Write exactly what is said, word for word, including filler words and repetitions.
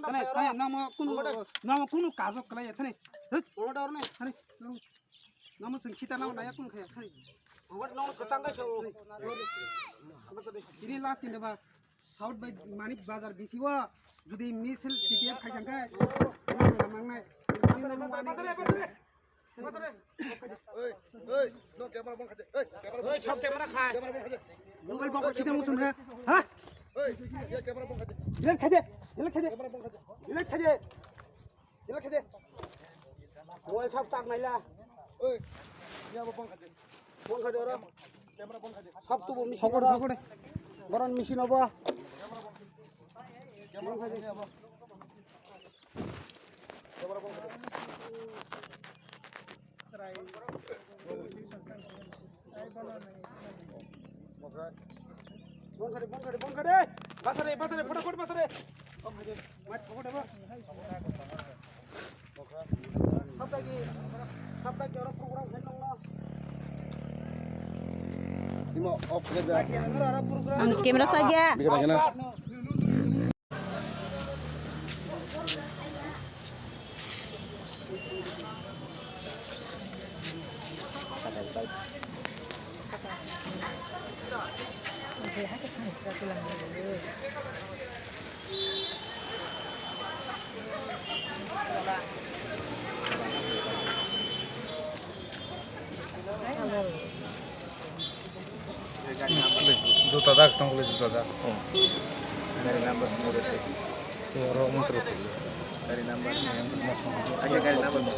Tane, tane, namo kunu, namo kunu kajo khlai ya, tane. Hit. Tane, namo, namo sing kita namo naya kunu khaya, tane. Ini last kinde ba, South by Manik Bazar bisi o, jodi misil T P F khai jang khe, nang mangnai. Ini namo wani. Oi, oi, no camera bon khaje. Oi, camera bon khaje. Oi, sob camera khai. Camera bon khaje. Mobile bon khaje mo sun ha. Ha? Oi, ye camera bon khaje. Delete khaje. Delete khaje. Camera bon khaje. Delete khaje. Delete khaje. Mobile sob tak naila. Oi, ye abo bon khaje. Bon khaje oro. Camera bon khaje. Sob tu bo machine. Sokore, oro. Sokore. Boron machine obo. Camera bon khaje abo. Bongkare, bongkare, bongkare. Basare, basare, fotofot basare. Mat fotofot ba. Sabdagi, sabdagi oro program khe nongno. Imo off khe da. Ang camera sa gya. Bikha kena. Juta dak, tong kule juta dak. Gari number mo de. Yo, ro mo tro. Gari number. Aja gari number mo.